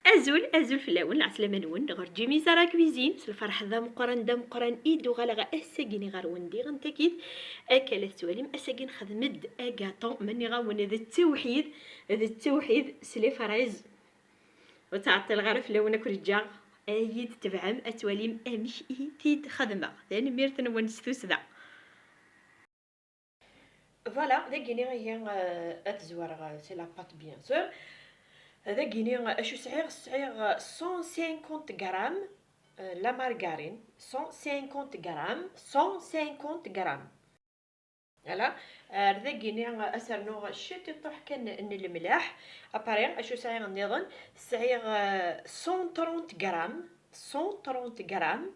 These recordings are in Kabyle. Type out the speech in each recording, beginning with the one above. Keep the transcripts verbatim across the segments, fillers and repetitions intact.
Azul, azul fell-awen, lɛeslama-nwen, ɣer Jimmy Zara Cuisine, s lferḥ d ameqqran, d ameqqran i d-uɣaleɣ ass-agi-ni ɣer-wen diɣen takit. Akka la tettwalim, ass-agi nxedm-d agaṭu, ma nniɣ-awen d ttewḥid, d ttewḥid s les fraises. Ur ttɛeṭṭileɣ ara fell-awen, ad ken-ǧǧeɣ ad iyi-d-tebɛem, ad twalim amek i t-id-xedmeɣ. Tanemmirt-nwen s tussda. Voilà, dagini ihi, euh, ad zwareɣ, euh, c'est la pâte, bien sûr. Dagini, euh, acu sɛiɣ? Sɛiɣ, euh, cent cinquante grammes, euh, la margarine, cent cinquante grammes, cent cinquante grammes. Voilà. Ar dagini, euh, ad s-rnuɣ ciṭiṭuḥ kan n lemleḥ. Après, acu sɛiɣ nniḍen? Sɛiɣ, euh, cent trente grammes, cent trente grammes,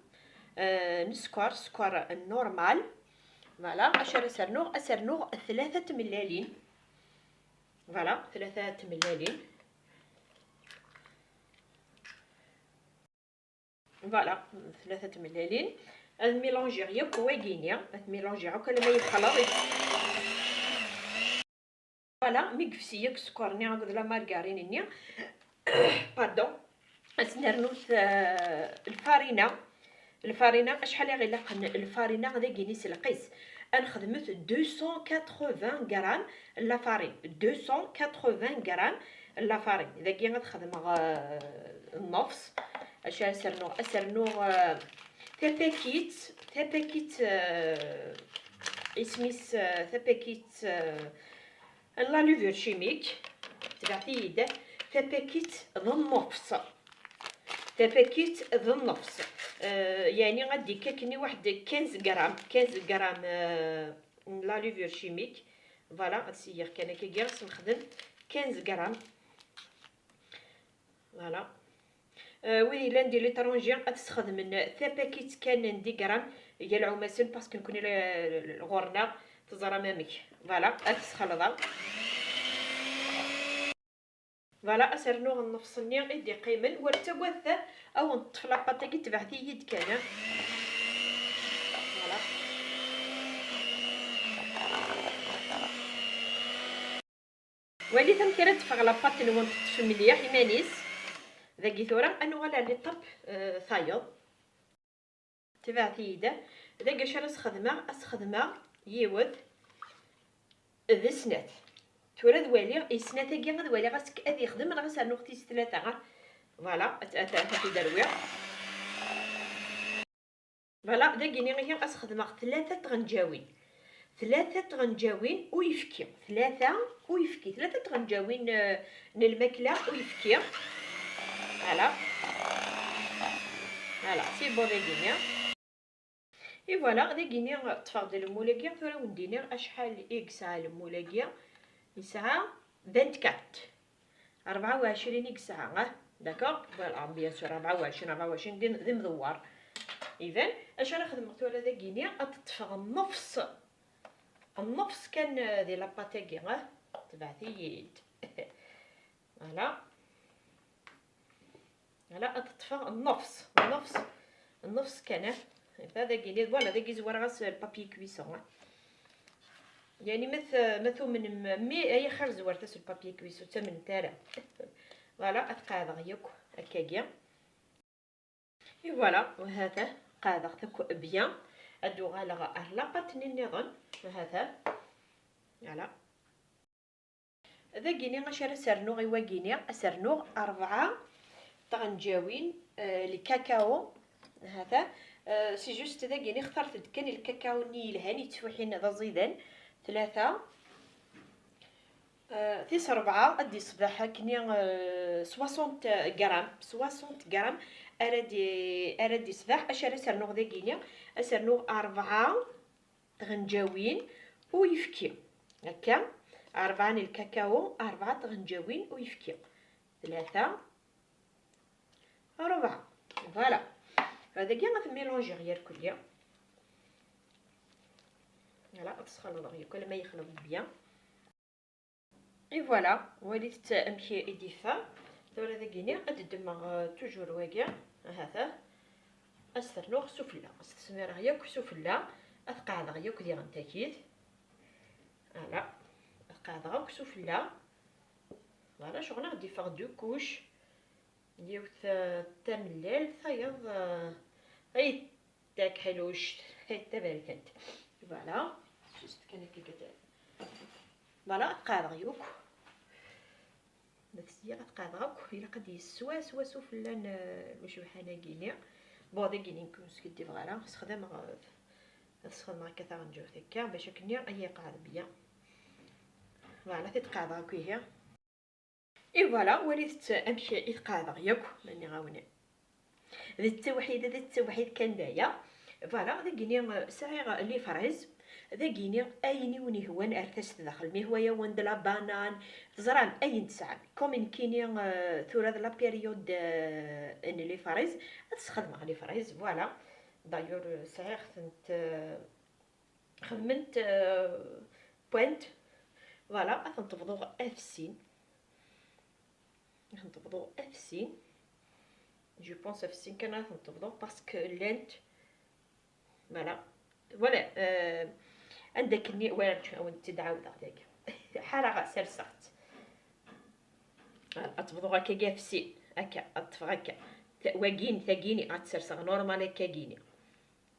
euh, n sskeṛ, sskeṛ normal. Voilà, acu ara s-rnuɣ? Ad s-rnuɣ tlata tmellalin. Voilà, tlata tmellalin. Voilà, tlata tmellalin. Ad mélangiɣ yakk wagini, ad mélangiɣ akk alamma yexleḍ. Voilà, mi yefsi yakk sskeṛ-nni akked la margarine-nni, pardon, ad s-nernu, euh, lfarina. Lfarina, acḥal i ɣ-ilaqen lfarina dagini s lqis? Ad nexdmet deux cent quatre-vingts grammes n la farine, deux cent quatre-vingts grammes n la farine. Dagi ad xedmeɣ, euh, nnefs. Acu ara s-rnuɣ? Ad s-rnuɣ, euh, tapakit, tapakit, euh, isem-is, euh, tapakit, euh, n la levure chimique, tebɛet-iyi-d, tapakit d nnefs. Tapakit d nnefs. Euh, yeɛni ad d-ikk akkenni waḥed quinze grammes, quinze grammes, euh, n la levure chimique. Voilà, ad s-iyyiɣ kan akkagi, ad s-nexdem quinze grammes. Voilà. Euh, wid yellan di l'étranger ad sxedmen tapakit kan n dix grammes, gar lɛumasen, parce que nekkni, l-, l-, ɣur-neɣ teẓram amek. Voilà, ad sxelḍeɣ. Voilà, ad s-rnuɣ nnefs-nni i d-iqqimen. Ur ttagadet, ad wen-teṭṭef la pâte-agi, tebɛet-iyi-d kan. Voilà. Walit amek ara d-teffeɣ la pâte-nwen, teṭṭef mliḥ iman-is. Dagi tura ad nuɣal ar l'étape, euh, tayeḍ. Tebɛet-iyi-d. Dagi acu ara sxedmeɣ? Ad sxedmeɣ yiwet d snat. Tura ad waliɣ i snat-agi, ad waliɣ amek ad yexdem, neɣ ad s-rnuɣ tis tlata. Voilà, ad, ad, ad t-id-rwiɣ. Voilà, dagini ihi ad sxedmeɣ tlata tɣenǧawin. Tlata tɣenǧawin uyefki. Tlata uyefki. Tlata tɣenǧawin, euh, n lmakla uyefki. Voilà. Voilà, c'est bon dagini. Et voilà, dagini ṭṭfeɣ-d lmul-agi, tura ad wen-d-iniɣ acḥal i yesɛa lmul-agi. Yesɛa vingt-quatre. Rebɛa u ɛecrin i yesɛa, ah, d'accord? Voilà, bien sûr, rebɛa u ɛecrin, rebɛa u ɛecrin d, d imdewwer. Iban, acu ara xedmeɣ tura dagini? Ad ṭṭfeɣ nnefs, nnefs kan, euh, di la pâte-agi, ah, tebɛet-iyi-d. Voilà. Voilà, ad ṭṭfeɣ nnefs, nnefs, nnefs kan, ah. Dagini, voilà, dagi zwareɣ-as le papier cuisson, ah. Yeɛni ma t-, ma tumnem, mi ay axir zwart-as le papier cuisson, ur ttamnent ara. Voilà, ad qeɛdeɣ yakk akkagi. Et voilà, hata, qeɛdeɣ-t akk bien. Ad uɣaleɣ ar la pâte-nni nniḍen, hata. Voilà. Dagini acu ara s-rnuɣ i wagini? Ad s-rnuɣ rebɛa tɣenǧawin, euh, le cacao. Hata, euh, c'est juste dagini xtaret-d kan le cacao-nni yelhan, yettfuḥin d aẓidan. Tlata, euh, tis rebɛa ad d-iṣbeḥ akkenni, euh, soixante grammes, soixante grammes ara d-, ara d-iṣbeḥ. Acu ara s-rnuɣ dagini? Ad s-rnuɣ rebɛa tɣenǧawin uyefki. Akka, rebɛa n lkakao, rebɛa tɣenǧawin uyefki. Tlata, rebɛa. Voilà. Dagi ad t-mélangiɣ yerkulli. Voilà, ad t-sxelḍeɣ yakk alamma yexleḍ bien. Et voilà, walit amek i d-yeffeɣ. Tura dagini ad d-ddmeɣ, euh, toujours wagi, ahat, ad s-ternuɣ sufella, ad s-tesmireɣ yakk sufella, ad qeɛdeɣ yakk diɣen takit. Voilà, ad qeɛdeɣ akk sufella. Voilà, ccɣel ad d-yeffeɣ deux couches. Yiwet, eh, tamellalt, tayeḍ, eh, ay tak ḥluct, ay taberkant. Voilà, juste kan akka. Voilà, ad qeɛdeɣ yakk. Ma tesliɣ ad qeɛdeɣ akk, ilaq ad d-yeswa swaswa fell-an, eh, ucebḥan-agi-ni. Bon, dagi-ni nekk ur skiddibeɣ ara, sexdameɣ, eh, ad sxedmeɣ akka taɣenǧawt akka, bac akken ay iqeɛɛed bien. Voilà, ad t-qeɛdeɣ akk ihi. Et voilà, walit amek i t-qeɛdeɣ yakk, ma nniɣ-awen. D ttewḥid, d ttewḥid kan d aya. Voilà, dagini, euh, sɛiɣ les fraises. Dagini, ayen i wen-ihwan rret-as daxel. Mi ihwa-yawen de la banane, teẓram, ayen tesɛam. Comme nekkini, euh, tura d la période, euh, n les fraises, ad sxedmeɣ les fraises, voilà. D'ailleurs, euh, sɛiɣ-tent, euh, xedment, euh, pointe. Voilà, ad tent-bḍuɣ af sin. Ad tent-bḍuɣ af sin. Je pense af sin kan ad tent-bḍuɣ parce que llant. Voilà. Voilà, euh, anda akken i, voilà, ad tent-id-ɛawdeɣ tagi. Ḥareɣ serseɣ-tt. Ad tent-bḍuɣ akka af sin. Akka, ad tent-ṭṭfeɣ akka. Ta-, wagin, tagini, ad tt-serseɣ normal akka gini.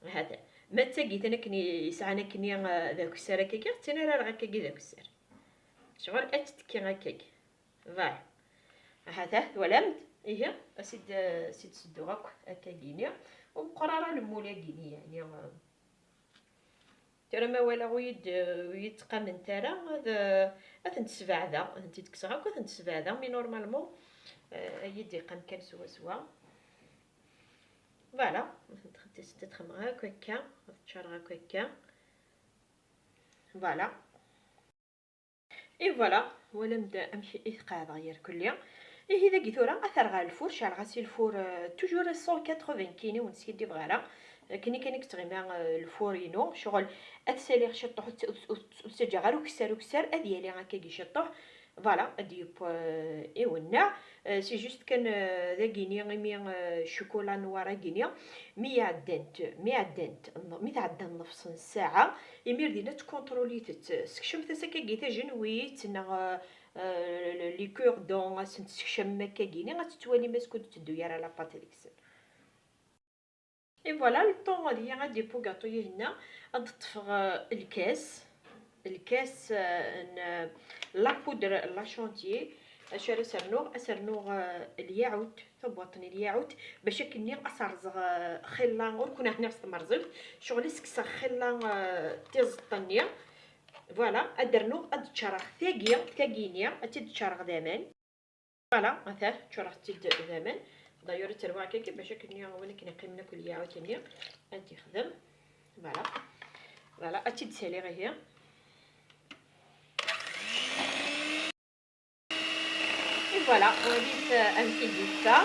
Hata. Ma d tagi tan akken i-, yesɛan akken i, eh, d akessar akkagi, d tin ara rreɣ akkagi d akessar. Ccɣel ad tettekki akkagi. Voilà. Hata, twalam-d? Ihi, asid, asid sedduɣ akk akkagini. Ur meqqer ara lmul-agini, yeɛni, eh, tura ma walaɣ ur yi-d-, ur yi-d-ttqament ara, ad, ad tent-sbeɛdeɣ, ad tent-id-kkseɣ akk, ad tent-sbeɛdeɣ, mais normalement, eh, ad yi-d-iqqam kan swaswa. Voilà, ad tent-xedmeɣ akk akka, ad tent-ččareɣ akk akka. Voilà. Et voilà, walam-d amek i t-qeɛdeɣ yerkulli. Ihi dagi tura, ad t-rreɣ ɣer lfur, ceɛleɣ-as i lfur, euh, toujours cent quatre-vingts kini, ur skiddibeɣ ara. Akken kan i yettɣima, euh, lfur-inu, ccɣel ad t-saliɣ ciṭṭuḥ, ur t-, ur t-, ur t-ttaǧǧaɣ ara ukessar, ukessar, ad yali akkagi ciṭṭuḥ. Voilà, ad d-yeww, euh, iwenneɛ. Euh, c'est juste kan, euh, dagini, imi, euh, ccukula noir-agini, mi ɛeddant, mi ɛeddant, mi tɛedda nnefṣ n ssaɛa, imir din ad tkunṭrulit-tt. Sekcmet-as akkagi tajenwitt, neɣ, euh, euh, le, le cure-dent, ad sen-tessekcamem akkagini, ad tettwalim est-ce que ur d-tetteddu ara la pâte deg-sen. Et voilà, le temps ad yi-, ad d-yeww ugaṭu-ihinna, ad d-ṭṭfeɣ, euh, lkas, lkas, euh, n, euh, la poudre, la chantilly. Acu ara s-rnuɣ? Ad s-rnuɣ, euh, lyaɛut, tabwaṭ n lyaɛut, bac akken-nni ad s-rẓeɣ, euh, xilla, ur ken-ɛniɣ s tmerẓiwt, ccɣel ad s-kkseɣ xilla, euh, tiẓeṭ-nni. Voilà, ad d-rnuɣ, ad d-ččareɣ tagi, tagi-nni, ad tt-id-ččareɣ d aman. Voilà, ata ččureɣ-tt-id d aman. D'ailleurs, ad tt-rwiɣ akka bac akken win akken iqqimen akk lyaɛut-nni ad d-yexdem. Voilà. Voilà, ad tt-id-saliɣ ihi. Et voilà, walit, euh, amek i d-yeffa.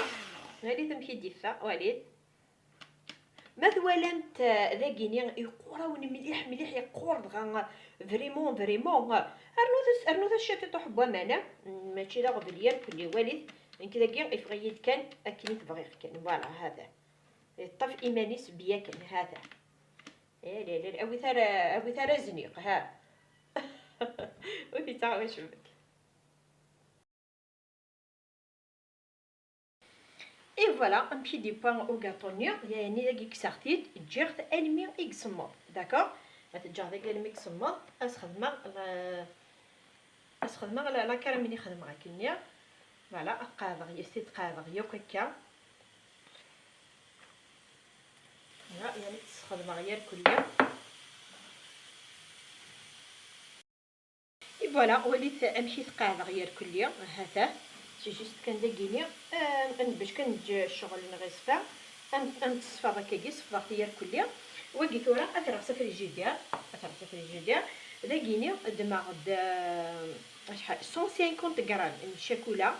Walit amek i d-yeffa, walit. Ma twalamt, euh, dagini iqqur-awen mliḥ, mliḥ iqqur dɣa, vraiment, vraiment, euh, rnut, rnut-as ciṭiṭuḥ n waman, eh? Mačči d aɣbel yerkelli, walit, nekk dagi iffeɣ-iyi-d kan akken i t-bɣiɣ kan, voilà, hada. Yeṭṭef iman-is bya kan, hada. Eh, la, la, la, awit ara, awit ara zniq, ha. Ur t-ittaɣ wacemma. Et voilà, amek i d-yewwa ugaṭu-nni, yeɛni dagi kkseɣ-t-id, ǧǧiɣ-t almi i isemmeḍ, d'accord? Ma t-ǧǧeɣ dagi almi i isemmeḍ, ad s-xedmeɣ la, ad s-xedmeɣ la, la caramel i xedmeɣ akkenni. Voilà, ad qeɛdeɣ, ad t-qeɛdeɣ yakk akka. Voilà, yeɛni ad t-sxedmeɣ yerkulli. Et voilà, walit amek i t-qeɛdeɣ yerkulli, hata, c'est juste kan dagini, euh, ad nbeǧ kan neǧǧ ccɣel-nneɣ iṣfa, am, am teṣfaḍ akkagi, ṣefḍeɣ-t yerkulli. Wagi tura, ad t-rreɣ s afrijidir, ad t-rreɣ s afrijidir, dagini, ddmeɣ-d, euh, acḥal, cent cinquante grammes n ccakula,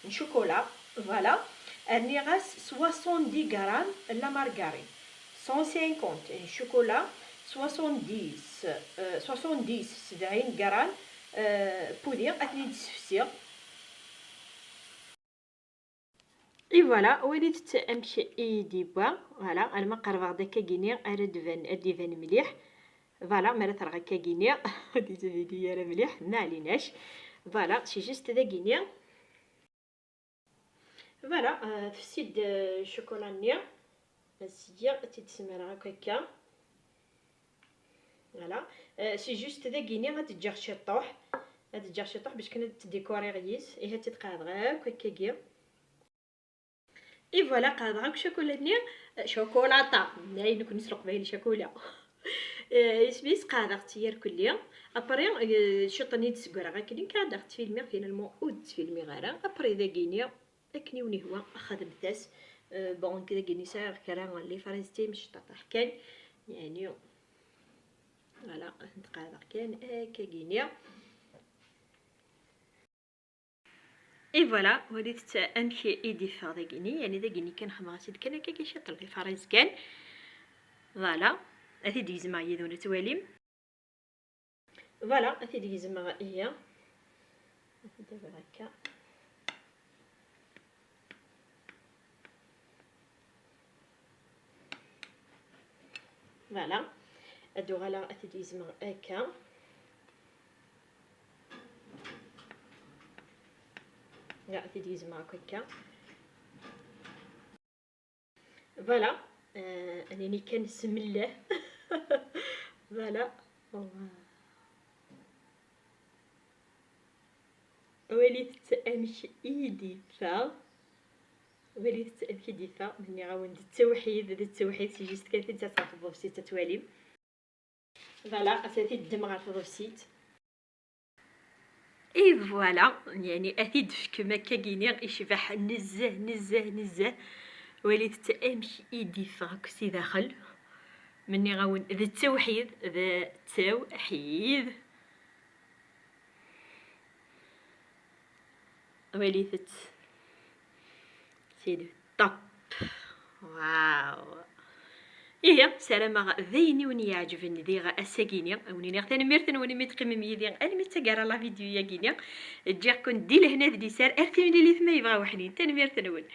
n ccukula, voilà, rniɣ-as soixante-dix grammes n la margarine. Cent cinquante n ccukula, soixante-dix, euh, soixante-dix, sebɛin gram, euh, pudi, ad ten-id-ssefsiɣ. Et voilà, walit-t amek i d-yewwa. Voilà, alma qerbeɣ-d akkagini ara d-iban, ad d-iban mliḥ. Voilà, mi ara t-rreɣ akkagini, ur d-yettbini ara mliḥ, ma ɛlinac. Voilà, c'est juste dagini. Voilà, euh, tefsi-d, euh, ccukula-nni. Seg-a ad tt-id-semreɣ akk akka. Voilà. Euh, c'est juste dagini ad t-ǧǧeɣ ciṭuḥ. Ad t-ǧǧeɣ ciṭuḥ bac kan ad t-décoriɣ yis. Ihi ad t-id-qeɛdeɣ akk akkagi. Et voilà, qeɛdeɣ akk ccakula-nni. Euh, ccocolata. Ay, nekkni s leqbayel ccakula. Euh, isem-is qeɛdeɣ-tt irkelli. Après, euh, ciṭ-nni d-ssegraɣ akken kan ad ɣ-tt-filmiɣ, finalement ur d-tt-filmiɣ ara. Après dagini akken i wen-ihwa xedmet-as. Euh, bon, nekk dagini sɛiɣ kra n les fraises timecṭaṭaḥ kan, yeɛni, voilà, ad tent-qeɛdeɣ kan akkagini. Et voilà, walit-tt amek i d-iffeɣ dagini, yeɛni dagini kan xedmeɣ-as-id kan akkagi ciṭ n les fraises kan. Voilà, ad t-id-gezmeɣ yid-wen ad twalim. Voilà, ad t-id-gezmeɣ ihi. Ad t-id-awiɣ akka. Voilà. Ad uɣaleɣ ad t-id-gezmeɣ akka. Ya, ad t-id-gezmeɣ akk akka. Voilà. Euh, ad nini kan semllah. Voilà. Walit-tt amek i d-iffeɣ. Walit-tt amek i d-iffeɣ. Nniɣ-awen d ttawḥid, d ttawḥid, c'est juste kan tidet ɣef tḍebsit ad twalim. Voilà, ad t-id-ddem ɣer tḍebsit. Et voilà, yeɛni ad t-id-tefkem akkagini icbeḥ nezzeh, nezzeh, nezzeh. Walit-tt amek i d-iffeɣ akk si daxel. Ma nniɣ-awen d ttawḥid, d ttawḥid. Walit-tt. C'est le top. Waw. Ihi, ssarameɣ d ayen i wen-iɛeǧben diɣ ass-agini. A wen-iniɣ tanemmirt-nwen imi d-teqqimem yid-i almi d taggara la vidéo-yagini. Ǧǧiɣ-ken di lehna d liser ar timlilit ma yebɣa weḥnin. Tanemmirt-nwen.